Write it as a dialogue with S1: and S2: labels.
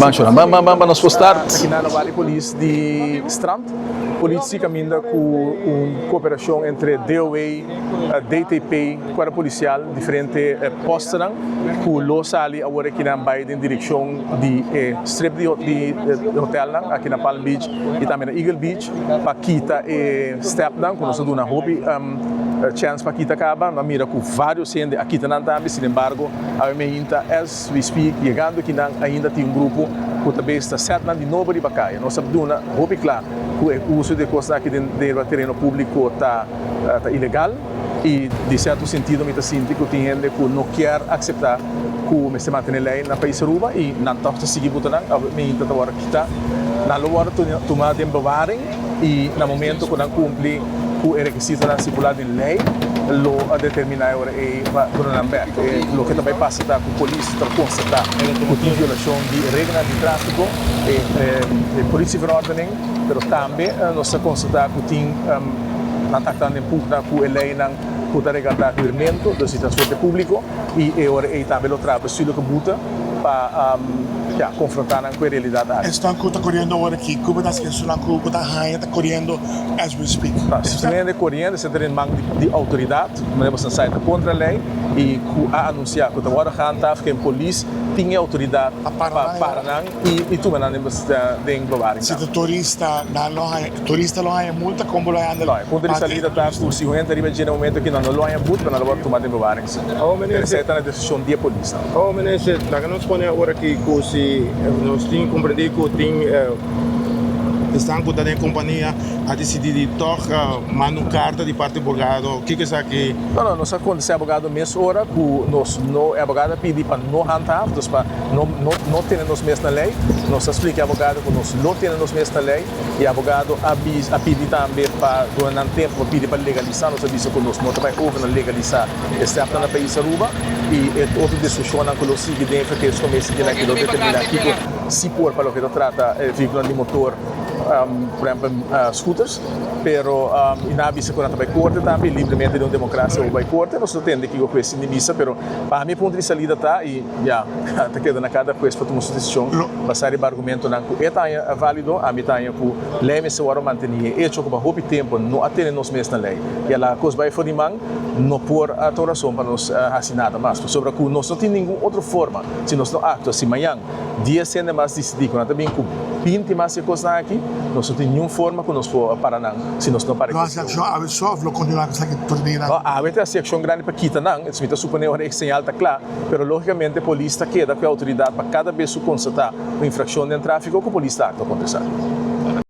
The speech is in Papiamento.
S1: Ban shona, ban ban ban ban nos por start.
S2: Aki na Wali Polis di Strand, politie caminda cu un cooperacion entre DOW, DTP, Cuerpo Policial, diferente posternan cu lo sali awor aki nan bay den direccion di e strip di di hotelnan aki na Palm Beach y tambe na Eagle Beach pa kita e stepnan cu nos a duna hopi chance pa kita caba. Nan mira cu varios hende a kita nan tambe, sinembargo awe meinta as we speak yegando aki nan ainda tin un grupo cu ta bes ta set nan di nobo riba caya. Nos a duna hopi cla cu e uso di e cosnan aki den riba tereno publico ta ta ilegal y di cierto sentido mi ta sinti cu tin hende cu no kier acepta cu mester mantene ley na pais Aruba y nan toch ta sigui buta nan. Awe meinta ta worde kita, nan lo worde tuma den bewaring y na momento cu nan cumpli cu e requisitonan stipula den ley lo determina e ora ey pa duna nan bek. E loke ta bay pasa ta cu polis ta constata cu tin violacion di reglanan di trafico, e politieverordening, pero tambe nos ta constata cu tin nan ta actando den pugna cu e leynan cu ta regarda huurmento, dus di transporte publico, y e ora ey tambe lo traha bestuurlijke boete pa ya confronta nan cu e realidad aki.
S3: Esnan cu ta coriendo awor aki, cu bo ta haci esunnan cu bo ta haña ta coriendo as we speak?
S2: Si su hende coriendo esei ta den man di autoridad, manera bo sa ta contra ley y cu a anuncia cu ta wordo gehandhaafd, ken polis tin e autoridad pa para nan y tuma nan den bewaring.
S3: Si ta turista, nan lo haña, turista lo haña multa, con bo lo haña?
S2: No, e punto di salida ta cu si un hende riba dje na momento aki nan no lo haña but, pero nan lo wordo tuma den bewaring si. Pero esei ta na decision di e polisnan.
S4: Oh minister, laga nos pone awor aki cu si nos tin comprende cu tin esnan cu ta den compania a dicidi di toch manda un carta di parti abogado, kico esaki?
S2: No, no, nos a contesta e abogado mes ora cu nos no, e abogado a pidi pa no handhaaf, dus pa no no no tene nos mes na ley. Nos a splica e abogado cu nos lo tene nos mes na ley y e abogado a bis a pidi tambe pa duna nan tempo pa pidi pa legalisa. Nos a bisa cu nos no ta bay over na legalisa e stepnan na pais Aruba y e otro discusionnan cu lo sigui den verkeerscommissie di nan lo determina kico si por pa loke ta trata e vehiculonan di motor, por ehempel scooters. Pero y nan a bisa cu nan ta bay corte tambe y libremente den un democracia bo bay corte. Nos ta tende kico hues tin di bisa pero pa mi e punto di salida ta y ya ta keda na cada hues pa tuma su decision basa riba argumentonan cu e ta haña valido, ami ta haña cu ley mester worde manteni. E hecho cu pa hopi tempo no a tene nos mes na ley y a laga cos bay for di man no por ta un rason pa nos haci nada mas pasobra cu nos no tin ningun otro forma si nos no actua si mañan Dies hende mas disidí ku nan ta bin ku 20 mas e kosnan aki, nos no tin niun forma ku nos por para nan si nos no para e
S3: Lo hasi
S2: kos.
S3: akshon awe so òf lo kontinuá ku esaki tur dia nan?
S2: No, awe ta hasi akshon grandi pa kita nan, mi ta suponé ora e señal ta kla, pero lógikamente polis ta keda ku e outoridat pa kada bes ku konstatá un infrakshon den tráfiko ku polis ta aktua kontra esaki.